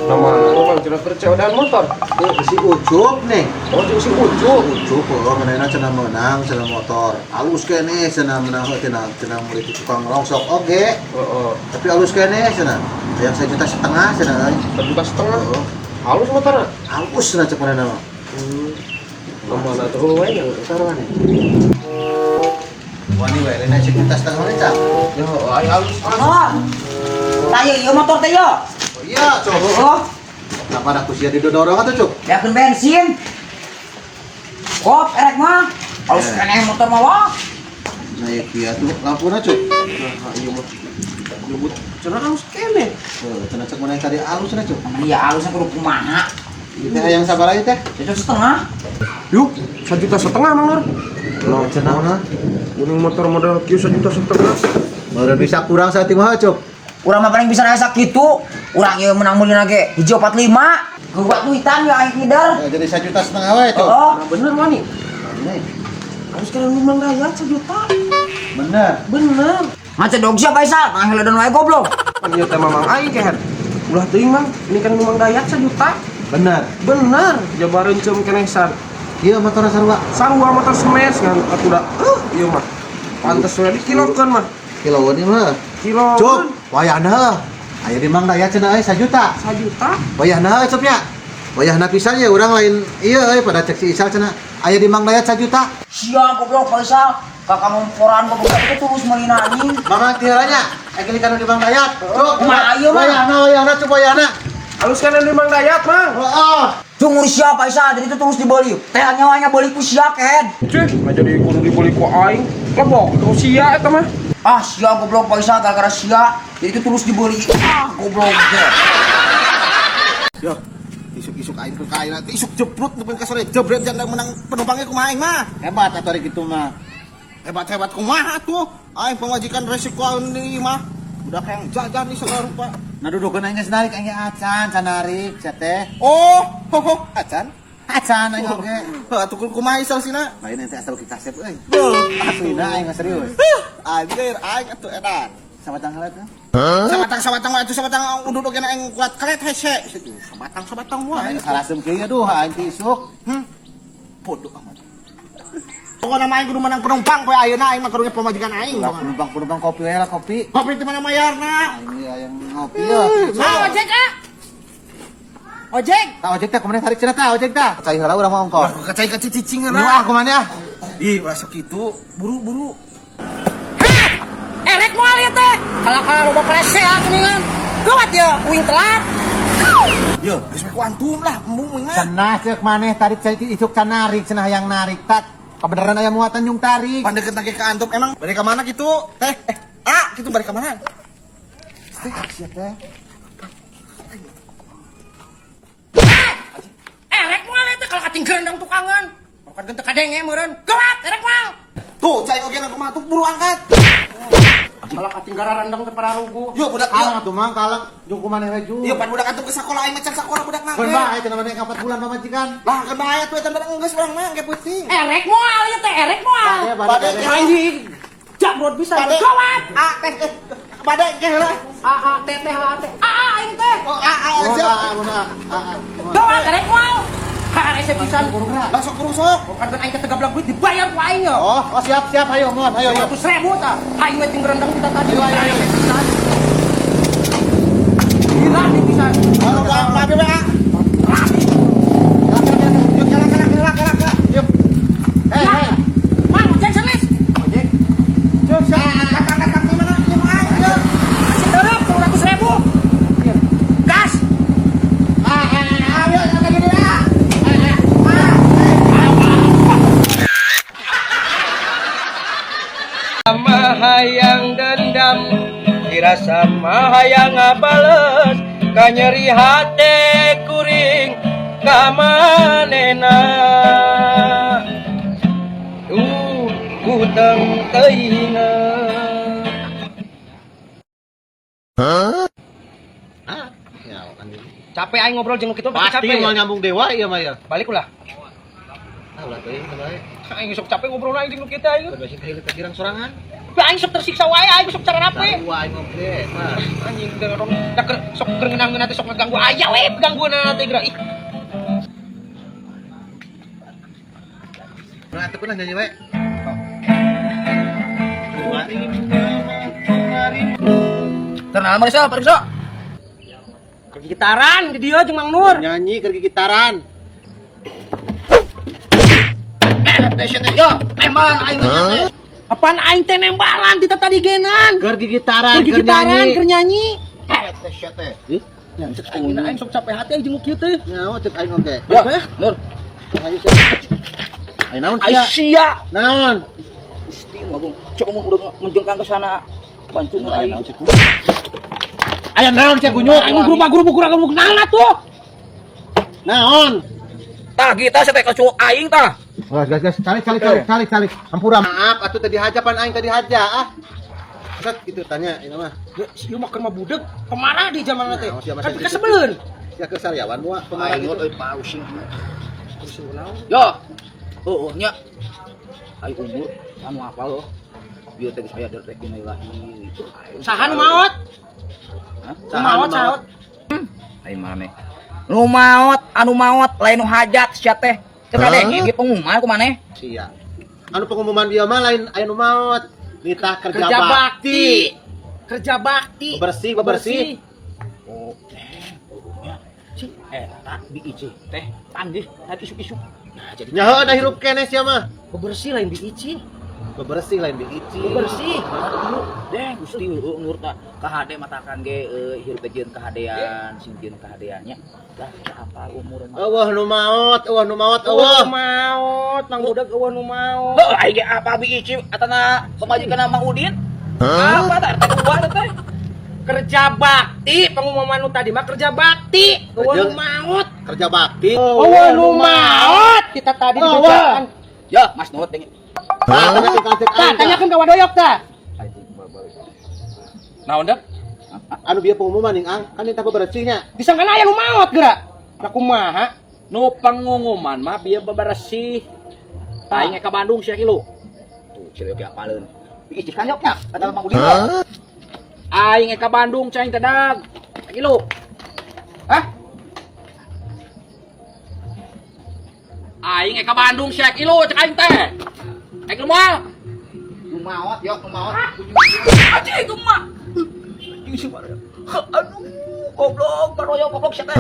Nama mana cenah keur ceodan motor? Tuh, si Ucup nih. Oh, jeung si Ucup. Ucup, oh, manehna cenah meunang cenah motor. Alus keneh cenah meunang heuh cenah cenah meuli ti tukang rongsok oge. Heeh. Tapi alus keneh cenah. Hayang 1,5 juta cenah euy. 1,5 juta. Oh, Halus motorna. alus cenah cek manehna mah. Mana tuh we yang Taruhan nih. Wani we lain 1,5 juta mah cak. Yo, ai halus. Oh. Tayo ieu motor teh yo. Oh iya, cok. Oh, Kenapa ada kusia didorong atuh, Cuk? beakeun bensin. Kop erek mah. Alus keneh motor mah wah. Nah, ya kieu tuh lampuna, Cuk. Nah, ieu mah. Nyebut cenah halus keneh. Heuh, cenah cek maneh tadi alus cenah, Cuk. Iya alusnya kudu kumaha. Ieu teh hayang sabaraha ieu teh? 1,5 juta. Yuk, 1,5 juta Mang Nur. Loh, cenah mah. Kuning motor model kieu 1,5 juta. Meureun bisa kurang saeutik mah, Cuk. Urang mah paling bisa nasa kitu. Urang ieu menang meulina ge 1,45. Geuwat duitan ya aing ngider. Ya, jadi 1,5 juta we, Cuk. Oh, Nah, bener wani. Nih, Halus keneh nu Mang Dayat 1 juta. bener. Bener. ngaca dog sia Faisal, ngaheledan wae goblok. Pan ieu teh Mamang aing keher. Ulah teuing Mang, ini kan nu Mang Dayat 1 juta. Bener. Bener, jabareun ceum keneh san. Ieu motor sarua. Sarua motor smash ngan atuh da. Ieu mah. Pantes we dikilokeun mah. Kiloan ieu mah. Kilo. Cuk, wayahna heuh. Aya di Mang Dayat cenah euy 1 juta. 1 juta. Wayahna heuh Cuk nya. Wayahna pisan ya urang lain ieu euy pada cek si Isal cenah. Aya di Mang Dayat 1 juta. Sia goblok Faisal. Kakak ngomporan goblok itu tulus meulina anjing. Mamang ti heula nya. Aya kanu di Mang Dayat. Cuk, Kumaha ieu mah? Wayahna wayahna Cuk wayahna. Halus keneh nu Mang Dayat, Mang. Heeh. Cungur sia Faisal, jadi itu tulus dibeli. Teh nyawanya beli ku sia kehed. Cih, mah jadi kudu dibeli ku aing. Lebok ku sia eta mah. Ah sia goblok Faisal gara-gara sia. Jadi itu tulus dibeli. Ah goblok teh. Yo, isuk-isuk aing ke kain nanti isuk jebrut nepi ka sore jebret janda menang penumpangnya kumaha aing mah. Hebat atuh ari kitu mah. Hebat-hebat kumaha tuh. Aing pamajikan resiko ini mah. Udah kayak jajan nih segala rupa. Nah dudukeun aing geus narik aing acan can narik sia teh. Oh, ho ho, acan. Acan aing oge. Heuh atuh kumaha isal sina? Lain ente asal ki kasep euy. Aslina aing mah serius. Anjir aing atuh edan. Sabatang heula tuh. Sabatang sabatang wae atuh sabatang udud oge na aing kuat karet hese. Sabatang sabatang wae. Aing salasem kieu aduh aing ti isuk. Bodoh amat. Pokokna mah aing kudu menang penumpang poe ayeuna aing mah karunya pamajikan aing. Lah penumpang-penumpang kopi we lah kopi. Kopi di mana mayarna? Aing ieu aya ngopi ya. Ah, ojek ah. Ojek. Tah ojek teh kumaha tarik cenah tah ojek tah. Cai heula urang mah ongkoh. Kacai kacai cicing Nu ah kumaha ah. Ih, ulah sok kitu. Buru-buru. Hah? Erek moal ieu teh. Kalau-kalau loba prese ah kuningan. Gawat ya, uing telat. Yo, geus we ku antum lah, embung uing mah. Cenah ceuk maneh tarik cai isuk can narik cenah yang narik tak. Kebenaran aya muatan nyung tarik. Pandeket lagi ke antum emang bari ka mana kitu? Teh, ah, kitu bari ka mana? Teh sia teh. Erek moal ieu teh kalau kating gerendang tukangan. Bukan gentek kadenge meureun. Gawat, erek moal. Tuh, cai oge na kumaha tuh buru angkat. Kalau kating gararendang teh pararugu. Yo, budak Kalang atuh mang kalang jeung kumaneh we ju. Yo, pan budak antum ke sakola aing mah can sakola budak mah. Keun bae cenah maneh ka 4 bulan pamajikan. Lah, keun bae atuh eta barang geus urang mah ge peuting. Erek moal ieu teh, erek moal. Bade Bade bade. Anjing. Jabrot bisa Bade. gawat. A teh eh bade ge heula. A A T T H A T. A A aing teh. Oh, A A Oh, siap. ah, mun ah, ah, ah. Gawat erek moal. Harese pisan. Langsung kurusok. Bukan kan aing teh tegablak duit dibayar ku aing yo. Oh, oh siap siap ayo mohon ayo ayo. 100.000 tah. Aing we ting rendang kita tadi. Ayo, ayo, ayo. Pisan. Gila nih pisan. Kalau udah babe we A. Yuk, kelak kelak kelak kelak kelak. Yuk. Hei, hei. Mang ojek selis. Ojek. Cuk, siap. Kakak kakak mana? Ieu mah aing yeuh. Kasih terep 200.000. Gas. Ah, ah, ah, ayo angkat dulu ya. Sama hayang dendam dirasa hayang ngabales kanyeri hate kuring kamanena duh hutang teuingeun. Hah? Ah, ya anjing. Capek aing ngobrol jeung nu kitu pasti Pasti capek. mau nyambung dewa ieu mah ya. Balik ulah. Ah, ulah teuing bae. Aing sok capek ngobrol aing jeung nu kitu aing. Bebas teh pikiran sorangan. Tapi aing sok tersiksa wae aing sok cara rapi. Sarua aing oge, mah. Anjing dorong da keur sok keur ngeunah-ngeunah teh sok ngeganggu aya we gangguanna teh geura. Ih, Nah, teu pernah nyanyi wae. Kenal mah sok, sok. keur gitaran di dieu jeung Mang Nur. Nyanyi keur gitaran. Yo, emang aing teh. Apaan aing teh nembalan ti tadi genan. Keur gitaran, Keur gitaran, keur nyanyi. Teh sia teh. Ih, Aing aing sok capek hati aing jeung nu kieu teh. nyawa cek aing oge. Yo, Nur. Ayo sia. Ayo naon Ai sia? sia. Naon? Gusti ngomong, cok ngomong udah menjengkang ke sana. Bantu Aya aing. naon cek. Aya naon sia gunyuk? Aing gerubak-gerubuk kurang ngomong naon atuh. Naon? Tah kita saya teh ka aing tah. Gas gas gas, calik calik calik calik calik. Hampura. Maaf, atuh tadi haja pan aing tadi haja ah. Set gitu tanya ini mah. Ieu mah keur mah budeg, pemarah di zaman teh. Nah, siapa Kan sih? kasebeleun. Sia ke sariawan moal pemarah Aing gitu. euy pausing. Yo. Oh, nya. Aing umur anu apal loh. Bieu teh geus aya derek dina ilahi. Saha nu maot? Hah? Nu maot saha? Aing maneh. Nu maot, anu maot lain nu hajat sia teh. Cek ade ieu pengumuman ku maneh. Sia. Anu pengumuman dia mah lain aya nu maot. Nitah kerja, Kerja bakti. Kerja bakti. Bebersih, bebersih. Oh, nya. Cing, eta bi ici teh panggih tadi isuk-isuk. Nah, jadi Nyaho da hirup keneh sia mah. Bebersih lain biici. Bebersih lain biici. Bebersih. Deh, Gusti nur ta kahade matakan ge hirup teh jeung kahadean, sing jeung kahadeannya. Lah, apa umur mah. Eueuh nu maot, eueuh nu maot, Eueuh eueuh. maot, Mang Budak eueuh nu maot. Heuh, aing ge apa bi ici atana pamajikan Mang Udin? Apa tah RT 2 teh? Kerja bakti pengumuman nu tadi mah kerja bakti. Eueuh nu maot. Kerja bakti. Eueuh nu maot. Kita tadi Eueuh. dibejaan. Ya, Mas Nur teh. Tah, tanyakeun ka cek Tah, aing, tah. tanyakeun ka Wadoyok tah. Naon dah? Anu bieu pengumuman ning Ang, kan nitah bebersihnya. Disangkana aya nu maot geura. Lah kumaha? Nu pengumuman mah bieu bebersih. Aing ka Bandung sia kilu. Tuh, cewek ge apaleun. Bi ici kan nya, kata Mang Udin. Aing ka Bandung cai teh dag. Kilu. Hah? Aing ka Bandung sia kilu cek aing teh. Aing moal. Nu maot, yo, nu maot. Anjing kumaha? Anjing si Maria. Aduh, goblok, baroyo goblok sia teh.